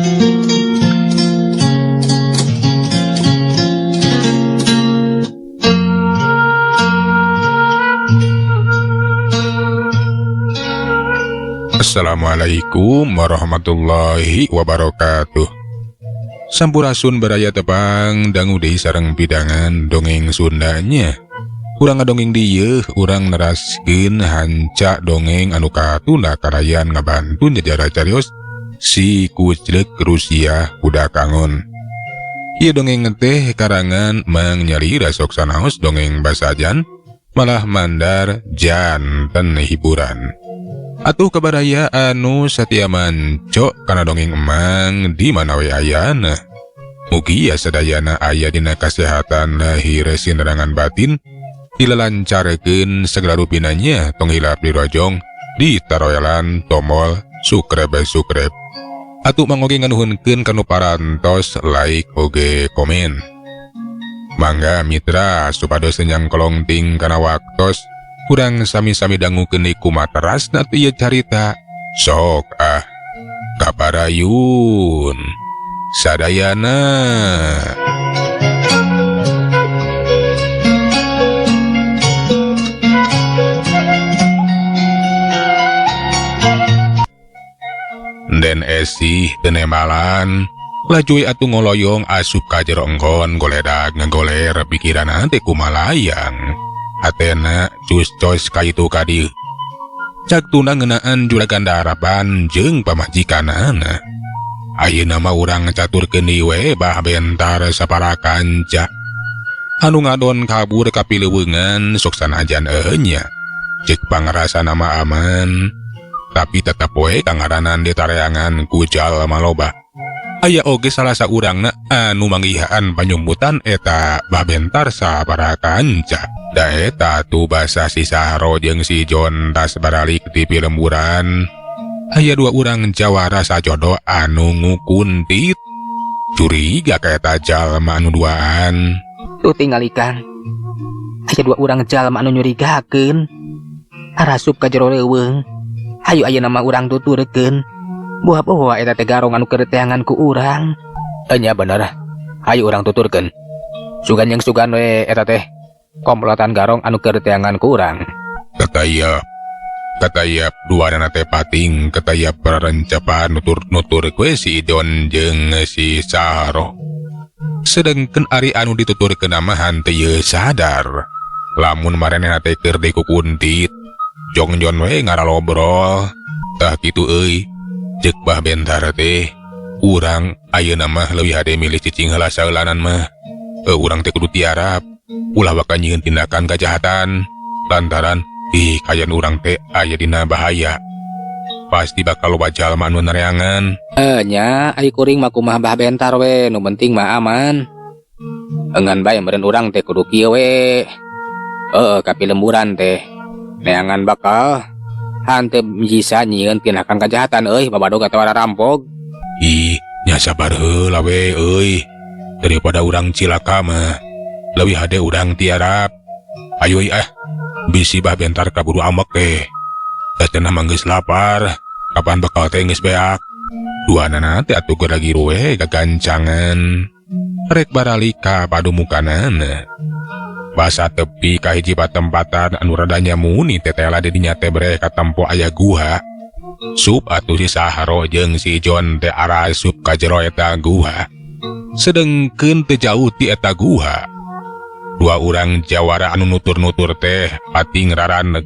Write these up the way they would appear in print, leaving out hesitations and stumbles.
Assalamualaikum warahmatullahi wabarakatuh. Sampurasun baraya tepang dangu deui sareng pidangan dongeng Sundanya. Urang ngadongeng dieu, urang neraskeun hanca dongeng anu katunda karayan ngabantu nyejarah carios si kuclek Rusia kuda kangon. Ieu dongeng teh karangan Mang Nyalira sok sanaos dongeng basajan malah mandar janten hiburan. Atuh kabaraya anu satia manco kana dongeng emang di mana we ayana. Mugia sadayana aya dina kasehatan lahir sinerangan batin dilalancarkeun segala rupinanya tong hilap dirojong ditaroelan tombol subscribe. Atuh mangoge nganuhunkeun kanu parantos like oge komen. Mangga mitra supados nyangkolong ting kana waktos kurang sami-sami dangukeun kumaterasna teu ieu carita. Sok ah kaparayun sadayana. Den esih tenembalan lajui atuh ngoloyong asup ka jero engkon goledag ngagoler pikiranna teh kumalayang. Atena cus-cos kaitu kadieu. Cak tuna ngeunaan juragan darapan jeung pamajikanana. Ayeuna mah urang caturkeun deui we bah bentar sapara kanca. Anu ngadon kabur ka pileuweungan sok sanajan enya. Ceuk pangrasana mah aman, tapi tetep we kangaranan ditareangan ku jalma loba. Aya oge salah saurangna anu manggihaan panyumbutan eta bah bentar sapara kanca. Da eta tu basa si Sahro jeung si John tas baralik di pilemburan. Aya dua urang jawara sajodo anu ngukuntit. Curiga ka eta jalma anu duaan. Tuh tinggalikan. Aya dua urang jalma anu nyurigakeun. Arasup ka jero leuweung. Hayu ayeuna mah urang tuturkeun. Buah-buah eta teh garong anu keur teangan ku urang. Enya bener. Hayu urang tuturkeun. Sugan jeung sugan we eta teh komplotan garong anu keur teangan ku urang. Katayap duanana teh pating, katayap parencepan nutur-nutur kue si Idon jeung si Sahro. Sedengkeun ari anu dituturkeun mah henteu ieu sadar. Lamun maranehna teh keur dikukuntit, jongjon we ngaralobrol. Tah kitu euy. Ceuk bah bentar teh, urang ayeuna mah leuwih hade milih cicing heula saeulanan mah. Urang teh kudu tiarap. Ulah bakal nyieun tindakan kejahatan lantaran ih kayan urang teh aya dina bahaya. Pasti bakal loba jalma anu nereangan. Nya ai kuring mah kumaha bah bentar we, nu penting mah aman. Engan bae meureun urang teh kudu kieu we. Heeh, ka pilemburan teh neangan bakal hanteu bisa nyieun tindakan kejahatan euy, babadog atawa rampog. Ih, nya sabar heula we euy. Daripada urang cilaka mah leuwih hade urang tiarap. Ayo ah, bisi bah bentar kaburu amek teh. Da cenah mah geus lapar, kapan bakal teh geus beak. Duanana teh atuh keur lagi ruwe gagancangan. Rek baralik ka padumukanana. Basa tepi ka hiji patempatan anu rada nyamuni tetela di dinya teh breh katempo aya guha. Sup atuh si Sahro jeung si John teh arasup ka jero eta guha. Sedengkeun teu jauh ti eta guha. Dua urang jawara anu nutur-nutur teh pating raranek.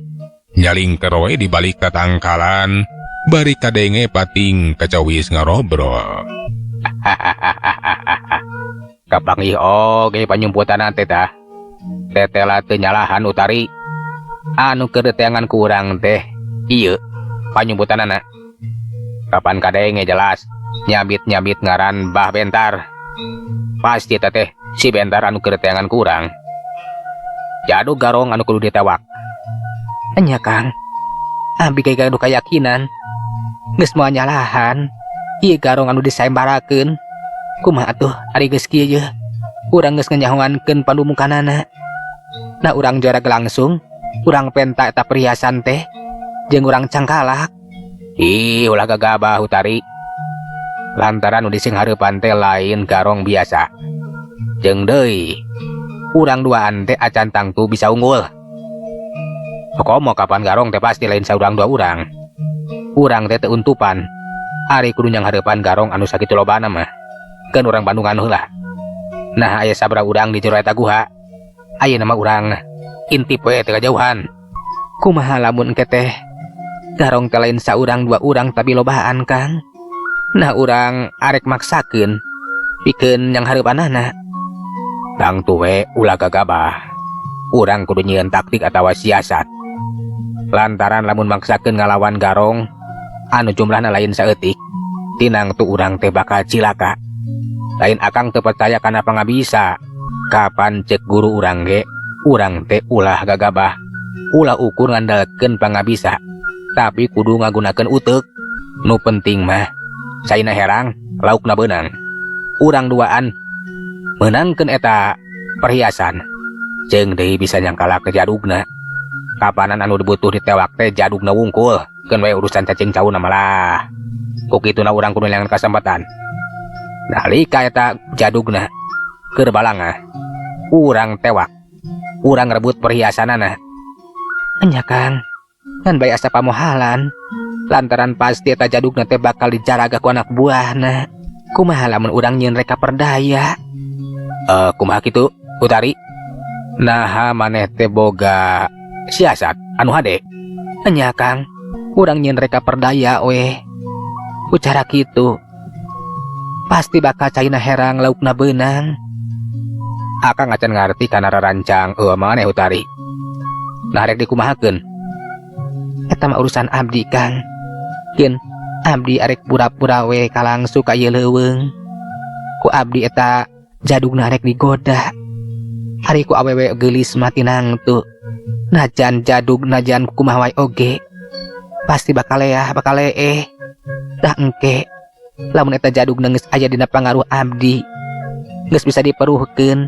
Nyalingker we di balik tatangkalan, bari kadenge pating kacawis ngarobrol. Kapanggih oge panyumputan teh tah. Tetela teu nyalahan utari. Anu keur teangan ku urang teh ieu panyumputanana. Kapan kadenge jelas nyabit-nyabit ngaran Bah Bentar. Pasti teteh si Bentar anu keur teangan ku urang. Jadu garong anu kudu ditewak. Enya Kang, abi ge gaduh kayakinan geus moal nyalahan ieu garong anu disayembarakeun. Kumaha atuh ari geus kieu yeuh? Urang geus nganyahoankeun pandumukanana. Nah urang jorag langsung, urang penta eta perhiasan teh jeung urang cangkalak. Ih, ulah gagabah Utari. Lantaran nu disinghareupan teh lain garong biasa. Jeung deui, urang duaan teh acan tangtu bisa unggul. Komo kapan garong teh pasti lain saurang dua urang. Urang teh teu untupan. Ari kudu nyanghareupan garong anu sakitu lobana mah. Keun urang Bandungan heula. Nah, aya sabaraha urang di jero eta guha. Ayeuna mah urang intip we teh kajauhan. Kumaha lamun engke teh garong teh lain saurang dua urang tapi lobaan, Kang? Nah, urang arek maksakeun pikeun nyanghareupanana. Tangtu we ulah gagabah. Urang kudu nyieun taktik atawa siasat. Lantaran lamun maksakeun ngalawan garong anu jumlahna lain saeutik, tinang tu urang teh bakal cilaka. Lain akang teu percaya kana pangabisa. Kapan cek guru urang ge, urang teh ulah gagabah, ulah ukur ngandalkeun pangabisa, tapi kudu ngagunakeun uteuk. Nu penting mah caina herang, laukna beunang. Urang duaan meunangkeun eta perhiasan, jeung deui bisa nyangkala ke jadugna. Kapanan anu dibutuh ditewak teh jadugna wungkul, keun we urusan cacing cauna malah. Ku kituna urang kudu neangan kasempatan. Nalika eta jadugna keur balanga, urang tewak, urang rebut perhiasanana. Enya Kang, ngan bae asa pamohalan, lantaran pasti eta jadugna teh bakal dijaraga ku anak buahna. Kumaha lamun urang nyieun reka perdaya? Kumaha kitu, Utari? Naha maneh teh boga siasat anu hade? Enya Kang, urang nyieun reka perdaya weh. Ku cara kitu pasti bakal caina herang laukna beunang. Akang acan ngarti kana rarancang eueuh maneh Utari. Nah, rek dikumahakeun? Eta mah urusan abdi, Kang. Keun abdi arek pura-pura we kalangsu ka ieu leuweung. Ku abdi eta jadugna arek digoda. Ari ku awewe geulis mah tinangtu. Najan jadug najan kumaha wae oge, pasti bakal leah bakal leeh. Tah engke lamun eta jadugna geus aya dina pangaruh abdi, geus bisa diperuhkeun,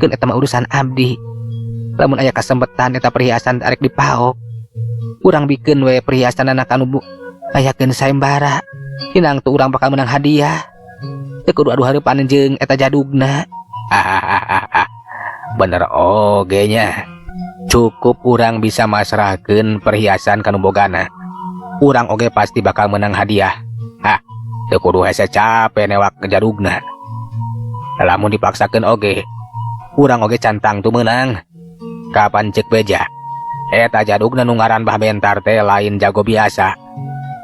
keun eta mah urusan abdi. Lamun aya kasempetan eta perhiasan arek dipaok, urang bikeun we perhiasanana ka nu ngayakeun sayembara. Tinang tu urang bakal menang hadiah. Teu kudu adu hareupan jeung eta jadugna. Bener oge nya. Cukup urang bisa masrahkeun perhiasan ka nu bogana, urang oge pasti bakal menang hadiah. Hah, teu kudu hese cape newak jadugna. Lamun dipaksakeun oge, urang oge can tangtu meunang. Kapan cek beja, eta jadugna nu ngaran Bah Bentar teh lain jago biasa.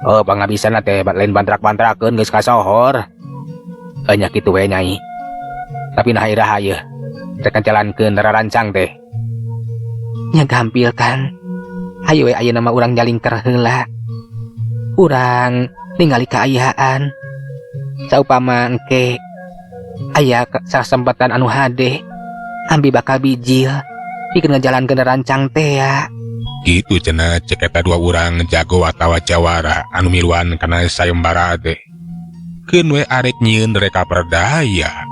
Oh, pangabisana teh lain bantrak-bantrakeun geus kasohor. Enya kitu we Nyai. Tapi nah iraha yeuh rek ngajalankeun rarancang teh? Nya gampil, Kang. Hayu we ayeuna mah urang nyalingker heula. Urang ningali kaayaan. Saupama engke aya kasempatan anu hade, ambi bakal bijil pikeun ngajalankeun rancang teh ya. Gitu cenah cek eta dua urang jago atawa jawara anu miluan kana sayembara teh. Keun we arek nyieun reka perdaya.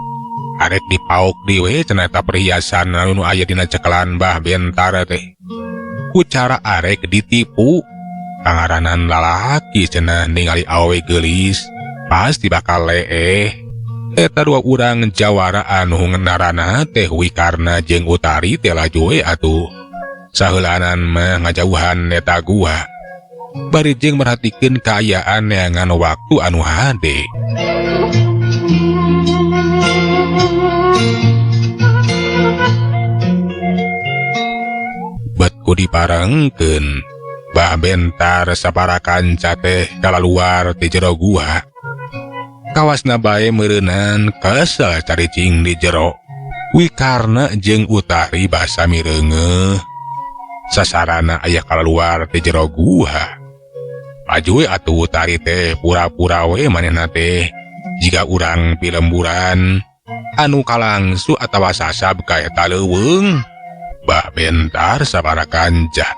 Arek dipaok deui we cenah eta perhiasan anu aya dina cekelan Bah Bentar teh. Ku cara arek ditipu. Pangaranan lalaki cenah ningali awewe geulis pasti bakal leeh. Eta dua urang jawara anu ngarana teh Wikarna jeung Utari teh laju we atuh. Saheulanan mah ngajauhan eta gua. Bari jeung merhatikeun kaayaan neangan waktu anu hade. Bet ku diparengkeun, Bah Bentar sapara kanca teh kalaluar ti jero gua. Kawasna bae meureunan kesel caricing di jero. Wikarna jeung Utari basa mireungeuh. Sasarana aya kalaluar ti jero gua. Maju we atuh Utari teh pura-pura we manehna teh jiga urang pilemburan anu kalangsu atawa sasab ka eta leuweung. Bah Bentar sabara kanca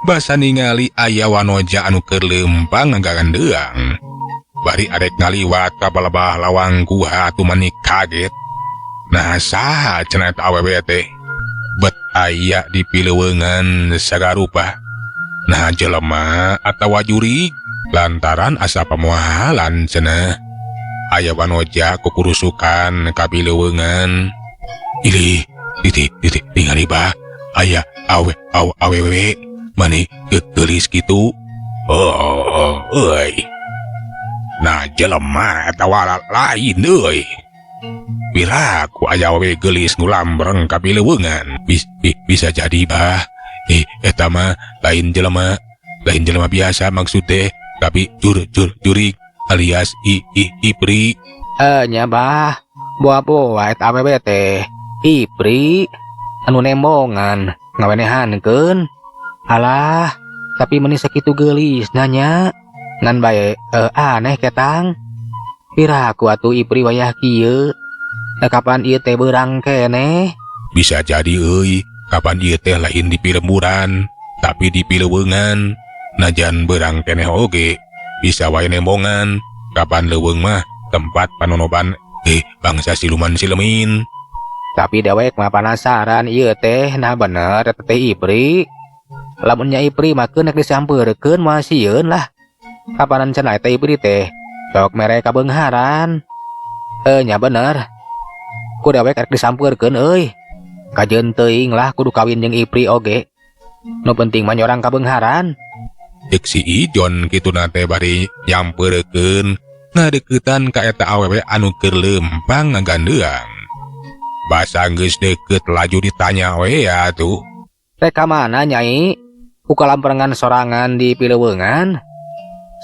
basa ningali aya wanoja anu keur leumpang ngagagandeang. Bari arek ngaliwat ka balebah lawang guha atuh mani kaget. Nah saha cenah eta awewe teh? Bet aya di pileuweungan sagarupa. Nah jelema atawa jurig lantaran asa pamohalan cenah. Aya wanoja kukurusukan ka pileuweungan. Ilih, titi titi tingali bah, aya awe aw awewe mani geulis kitu. Oh, euy. Nah, jelema atawa lain euy. Piraku aya awewe geulis nu lambreng ka pileuweungan. Bisa jadi bah. Eta mah lain jelema, lain jelema biasa maksud teh, tapi jur jur jurig alias i i ipri. Eh nya bah, boa-boa eta awewe teh ipri anu nembongan ngawenehankeun. Alah, tapi meni sakitu geulis nanya. Ngan bae aneh ketang. Piraku atuh ipri wayah kieu. Nah, kapan ieu teh beurang keneh? Bisa jadi euy, kapan ieu teh lain di pilemburan, tapi di pileuweungan. Najan beurang keneh oge, bisa wae nembongan. Kapan leuweung mah tempat panonoban bangsa siluman silemin. Tapi dewek mah penasaran ieu teh, nah bener eta teh ipri. Lamun nya ipri mah keun rek disampeurkeun moal sieun lah. Kapanan cenah eta ipri teh sok mere kabeungharan. Nya bener. Ku dewek rek disampeurkeun euy. Kajeun teuing lah kudu kawin jeung ipri oge. Nu penting mah nyorang kabeungharan. Cek si Ijon kituna teh bari nyampeurkeun ngadeuketan ka eta awewe anu keur leumpang ngagandeang. Basa geus deukeut laju ditanya we atuh. Rek ka mana nyai? Ku kalamperengan sorangan di pileuweungan.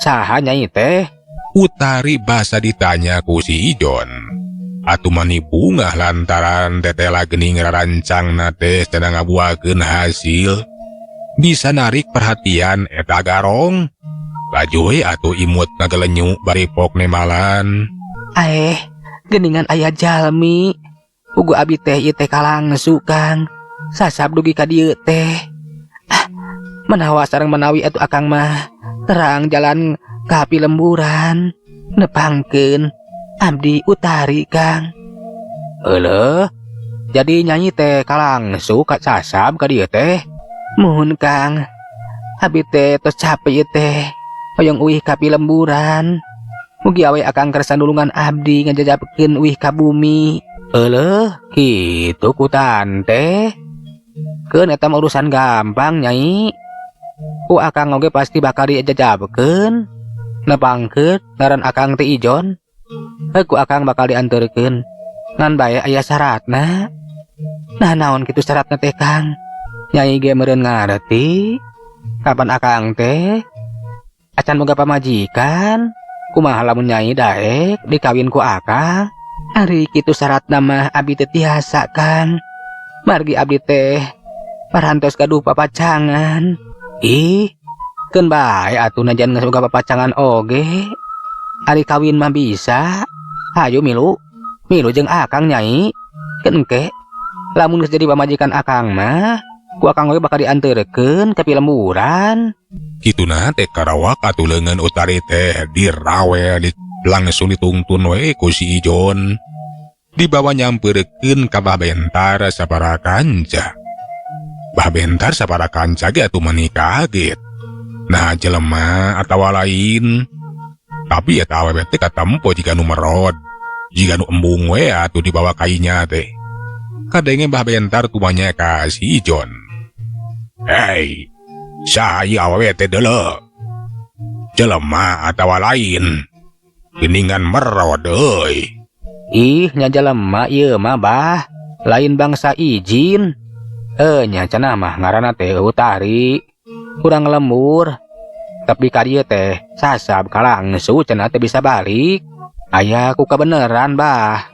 Saha nyai teh? Utari basa ditanya ku si Ijon. Atuh mani bungah lantaran tetela geuning rarancangna teh cenah ngabuakeun hasil. Bisa narik perhatian eta garong. Laju we atuh imut ngagelenyu bari pok nemalan. Aeh, geuningan aya jalmi. Pugu abi teh ieu teh kalangsu Kang. Sasab dugi ka dieu teh. Ah, menawa sareng menawi atuh akang mah terang jalan ka pilemburan. Nepangkeun abdi Utari Kang. Euleuh, jadi nyanyi teh kalangsu ka sasab ka dieu teh. Muhun Kang, abi teh tos capek ieu teh. Hoyong uih ka pilemburan. Mugi awe akang kersa nulungan abdi ngajajabkeun uih ka bumi. Euleuh, kitu ku tante. Keun eta mah urusan gampang nyai. Ku akang oge pasti bakal dijajabkeun. Nepangkeun ngaran akang teh Ijon. Heuh, ku akang bakal dianterkeun. Ngan bae aya syaratna. Nah naon kitu syaratna teh Kang? Nyai ge meureun ngarti. Kapan akang teh acan boga pamajikan? Kumaha lamun nyai daek dikawin ku akang? Ari kitu syaratna mah abdi teu tiasa Kang. Margi abdi teh parantos gaduh papacangan. Ih, keun bae atuh najan geus boga papacangan oge. Ari kawin mah bisa. Hayu milu. Milu jeung akang nyai. Keun engke lamun geus jadi pamajikan akang mah ku akang oge bakal dianterkeun ka pilemburan. Kituna teh karawak atuh leungeun Utari teh dirawe di langsung ditungtun we ku si Ijon. Dibawa nyampeurkeun ka Bah Bentar sapara kanca. Bah Bentar sapara kanca ge atuh mani kaget. Nah jelema atawa lain. Tapi eta awewe teh katempo jiga nu merod. Jiga nu embung we atuh dibawa kainya teh. Kadenge Bah Bentar tumanya ka si Ijon. Hei, saha ieu awewe teh deuleu? Jelema atawa lain? Geuningan merod euy. Ih, nya jelema ieu mah bah, lain bangsa ijin. Nya cenah mah ngaranna teh Utari. Kurang lembur. Tapi ka dieu teh sasab kalangsu cenah teh bisa balik. Aya ku kabeneran bah.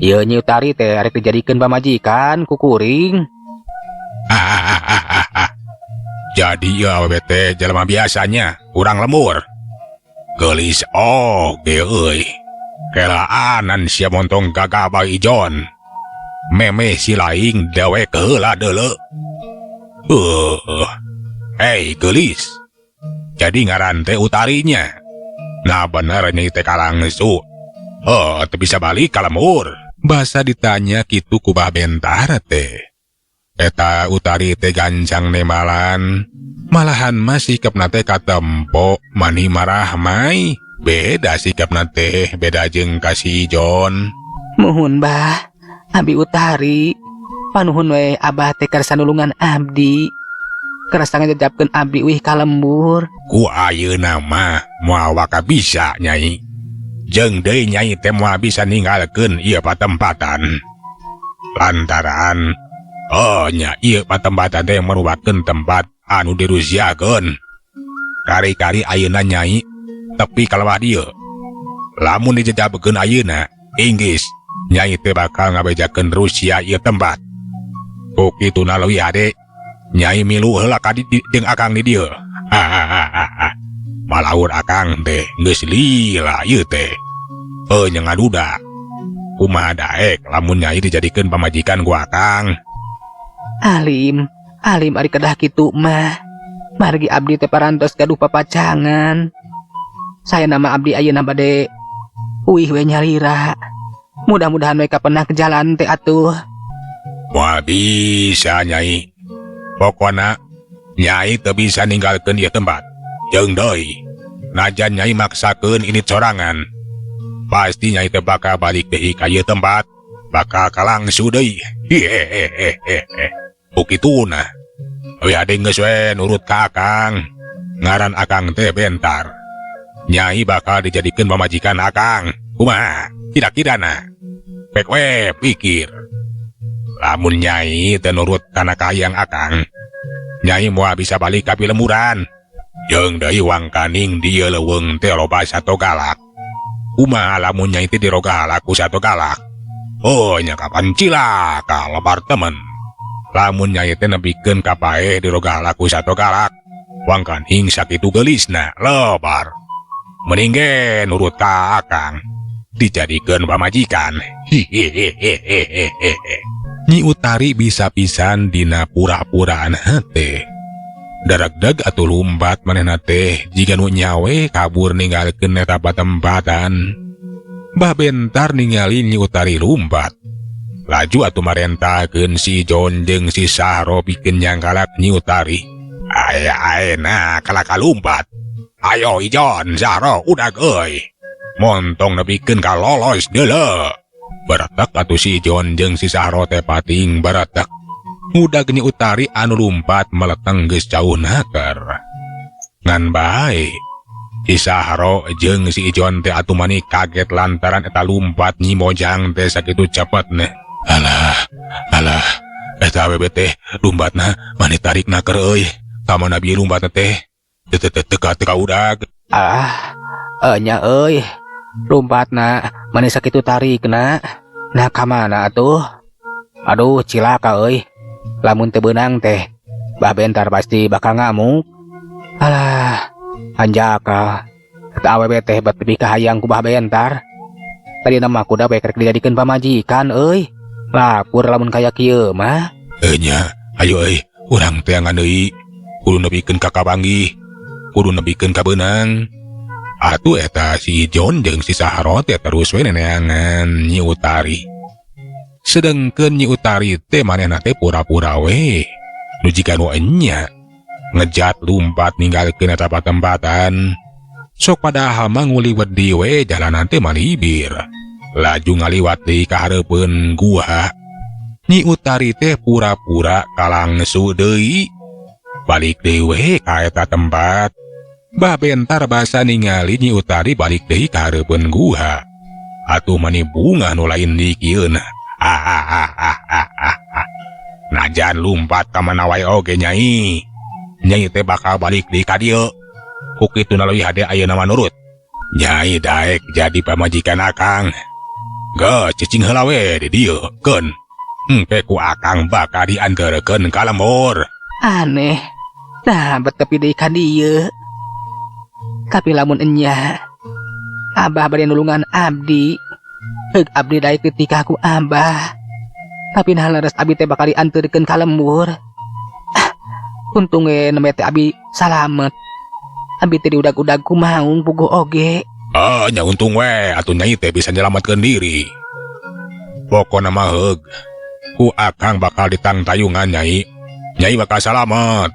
Ieu Nyi Utari teh arek dijadikeun pamajikan ku kuring. Jadi ieu awewe teh jelema biasanya, urang lembur. Geulis oge euy. Kelaanan sia montong gagah bae Ijon. Memeh si laing dewek heula deuleu. Hei geulis. Jadi ngaran teh Utarinya. Nah bener nyai teh kalangsu. Oh, teu bisa balik ka lembur. Basa ditanya kitu ku Bah Bentar teh. Eta Utari teh gancang nembalan. Malahan mah sikapna teh katempo mani marah mai. Beda sikapna teh, beda jeung ka si Ijon. Muhun Bah, Abi Utari. Panuhun we Abah teh kersa nulungan abdi. Kersa ngajajabkeun abdi uih ka lembur. Ku ayeuna mah moal waka bisa Nyai. Jeung deui Nyai teh moal bisa ninggalkeun ieu patempatan. Lantaran oh nya ieu patempatan teh merupakeun tempat anu dirusiakeun. Kari-kari ayeuna Nyai tepi ka lewah dieu. Lamun dijejabkeun ayeuna, inggis Nyai teh bakal ngabejakeun Rusia ieu tempat. Ku kituna leuwih hade Nyai milu heula ka di jeung akang di dieu. Hahaha. Malaur akang teh geus lila ieu teh. Heuh nya ngaduda. Kumaha daek lamun Nyai dijadikeun pamajikan ku akang. Alim, alim ari kedah kitu mah. Margi abdi teh parantos gaduh papacangan. Saya nama abdi ayeuna bade uih we nyalira. Mudah-mudahan we kapenah ke jalan teh atuh. Moal bisa Nyai. Pokona Nyai teu bisa ninggalkeun ieu tempat. Jeung deui, najan Nyai maksakeun ini sorangan, pasti Nyai teh bakal balik deui ka ieu tempat, bakal kalangsu deui. Hehehehe. Ku kituna. Leuwih hade geus we nurut ka akang. Ngaran akang teh Bentar. Nyai bakal dijadikeun pamajikan akang. Kumaha? Kira-kirana. Pek we pikir. Lamun Nyai teu nurut kana kahayang akang, Nyai moal bisa balik ka pilemburan. Jeung deui wangkaning dieu leuweung teh loba sato galak. Kumaha lamun Nyai teh dirogahala ku sato galak? Oh nya kapan cilaka lebar temen. Lamun Nyai teh nepikeun ka paeh dirogahala ku sato galak, wangkaning sakitu geulisna lebar. Mending ge nurut ka akang, dijadikeun pamajikan. Hihehehehehe. Nyi Utari bisa pisan dina pura-puraan hate. Darakdag atuh lumpat manehna teh jiga nu nyawe kabur ninggalkeun eta patempatan. Bah Bentar ningali Nyi Utari lumpat. Laju atuh marentakeun si Ijon jeung si Sahro pikeun nyangkalak Nyi Utari. Aya aena kalaka lumpat. Ayo Ijon, Sahro, udag euy. Montong nepikeun ka lolos deuleu. Baretek atuh si Ijon jeung si Sahro teh pating baretek. Ngudag Nyi Utari anu lumpat meleteng geus jauh naker. Ngan bae si Sahro jeung si Ijon teh atuh mani kaget lantaran eta lumpat Nyi Mojang teh sakitu cepetna. Alah, alah, eta awewe teh lumbatna mani tarik naker euy. Ka mana bieu lumbatna teh? Teu teu teu teu ka udag. Ah, nya euy. Lumpatna mani sakitu tarikna. Nah ka mana atuh? Aduh cilaka euy. Lamun teu beunang teh, Bah Bentar pasti bakal ngamuk. Alah, hanjakal. Eta awewe teh bet tepi ka hayang ku Bah Bentar. Tadi nama kuda we kerek dijadikeun pamajikan euy. Lapur lamun kaya kieu mah. Nya, ayo euy, urang teangan deui. Kudu nepikeun ka kapanggih. Kudu nepikeun ka beunang. Atuh eta si Ijon jeung si Sahro teh terus we neneangan Nyi Utari. Sedengkeun Nyi Utari teh manehna teh pura-pura we. Nu jiga nu enya ngejat lumpat ninggalkeun eta patempatan. Sok padahal mah nguliwet deui we jalanan teh malibir. Laju ngaliwat deui ka hareupeun gua. Nyi Utari teh pura-pura kalangsu deui. Balik deui we ka eta tempat. Bah Bentar basa ningali Nyi Utari balik deui ka hareupeun gua. Atuh mani bunga nu lain dikieun. Hahaha. Najan lumpat ka mana wae oge Nyai. Nyai teh bakal balik deui ka dieu. Ku kituna leuwih hade ayeuna mah nurut. Nyai daek jadi pamajikan akang. Geus cicing heula we di dieu keun. Engke ku akang bakal dianterkeun ka lembur. Aneh. Nah, bet tepi deui ka dieu. Tapi lamun enya Abah bade nulungan abdi. Heug abdi daek ditikah ku Abah. Tapi nah leres abdi teh bakal dianterkeun ka lembur. Ah, untung we nembe teh abdi salamet. Abdi teh diudag-udag ku maung puguh oge. Ah, nya untung we atuh Nyai teh bisa nyelametkeun diri. Pokona mah heug. Ku akang bakal ditangtayungan Nyai. Nyai bakal salamet.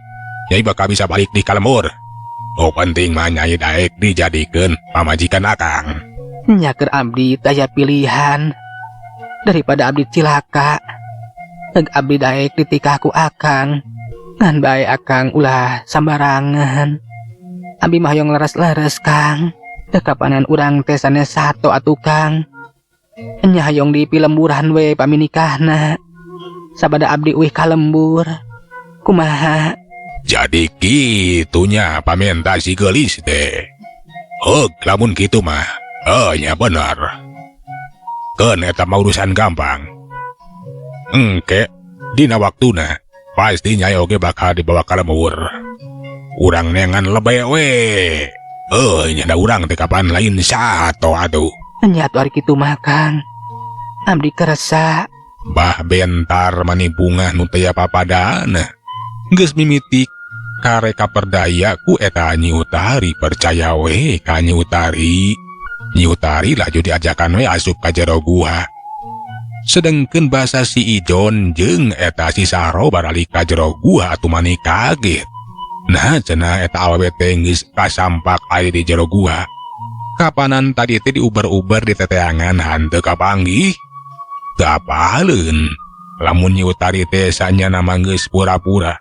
Nyai bakal bisa balik di ka lembur. Oh penting mah Nyai daek dijadikeun pamajikan Akang. Nya keur abdi taya pilihan daripada abdi cilaka. Heug abdi daek ditikah ku Akang. Ngan bae Akang ulah sambarangan. Abdi mah hoyong leres-leres Kang. Da kapanan urang teh sanes sato atuh Kang. Nya hoyong di pilemburan we pami nikahna. Sabada abdi uih ka lembur. Kumaha? Jadi kitunya pamenta si geulis teh. Heug lamun kitu mah. Oh nya bener. Keun eta mah urusan gampang. Engke dina waktuna pasti Nyai oge bakal dibawa ka lembur. Urang neangan lebe we. Oh nya da urang teh kapan lain sato atuh. Nya atuh ari kitu mah Kang. Abdi keresa. Bah Bentar mani bungah nu teu papadana. Geus mimiti kareka perdaya ku eta Nyi Utari, percaya we ka Nyi Utari. Nyi Utari laju diajakan we asup ka jero gua. Sedengkeun basa si Ijon jeung eta si Saro baralik ka jero gua atuh mani kaget. Nah cenah eta awewe teh geus kasampak aya di jero gua. Kapanan tadi teh diuber-uber di teteangan hanteu kapanggih. Teu apaleun lamun Nyi Utari teh sanyana mah geus pura-pura.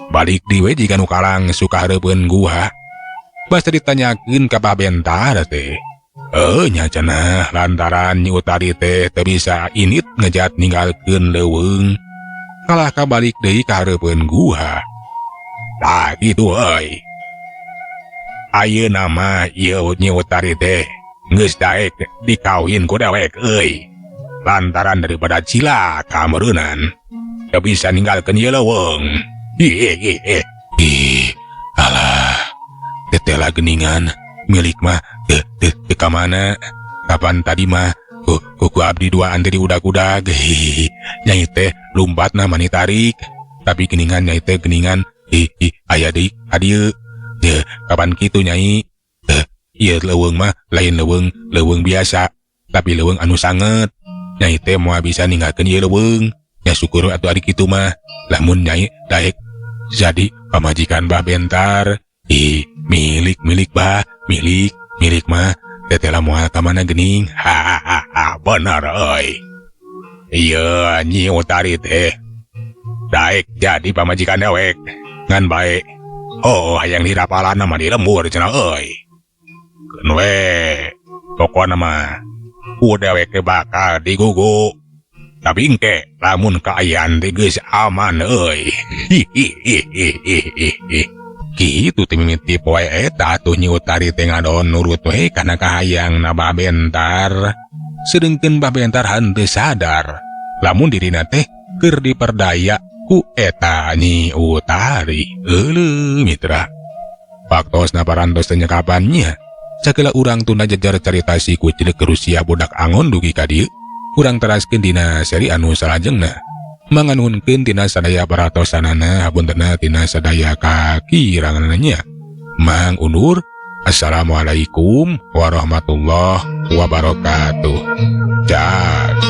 Balik deui we jiga nu kalangsu ka hareupeun gua. Basa ditanyakeun ka Bah Bentar teh. Heuh nya cenah lantaran Nyi Utari teh teu bisa init ngejat ninggalkeun leuweung. Kalah kabalik deui ka hareupeun gua. Tah kitu euy. Ayeuna mah ieu Nyi Utari teh geus daek dikawin ku dewek euy. Lantaran daripada cilaka meureunan teu bisa ninggalkeun ieu leuweung. Hihihi. Ih, alah. Tetela geningan milik mah teu teu teu ka mana. Kapan tadi mah ku ku abdi duaan teh diudag-udag. Hihihi. Nyai teh lumbatna mani tarik. Tapi geningan nyai teh geningan ih ih aya deui ka dieu. Teu kapan kitu Nyai? Teu ieu leuweung mah lain leuweung leuweung biasa, tapi leuweung anu sanget. Nyai teh moal bisa ninggalkeun ieu leuweung. Nya syukur atuh ari kitu mah. Lamun Nyai daek jadi pamajikan Bah Bentar. Ih, milik milik Bah, milik milik mah tetela moal ka mana geuning. Hahaha, bener euy. Ieu Nyi Utari teh daek jadi pamajikan dewek. Ngan bae. Oh, hayang dirapalan mah di lembur cenah euy. Keun we. Pokona mah ku dewek teh bakal digugu. Tapi engke lamun kaayaan teh geus aman euy. Hihihihihihi. Kitu teh mimiti poe eta atuh Nyi Utari teh ngadon nurut we kana kahayang na Bah Bentar. Sedengkeun Bah Bentar henteu sadar lamun dirina teh keur diperdaya ku eta Nyi Utari. Euleuh mitra. Waktosna parantos teh nyekapannya. Sakela urang tunda jejer carita si kucil ke Rusia budak angon dugi ka dieu. Urang teraskeun dina seri anu salajengna. Manganuhunkeun tina sadaya paratosanana, hapuntenna tina sadaya kakiranganna. Mang undur. Assalamualaikum warahmatullahi wabarakatuh. Jas.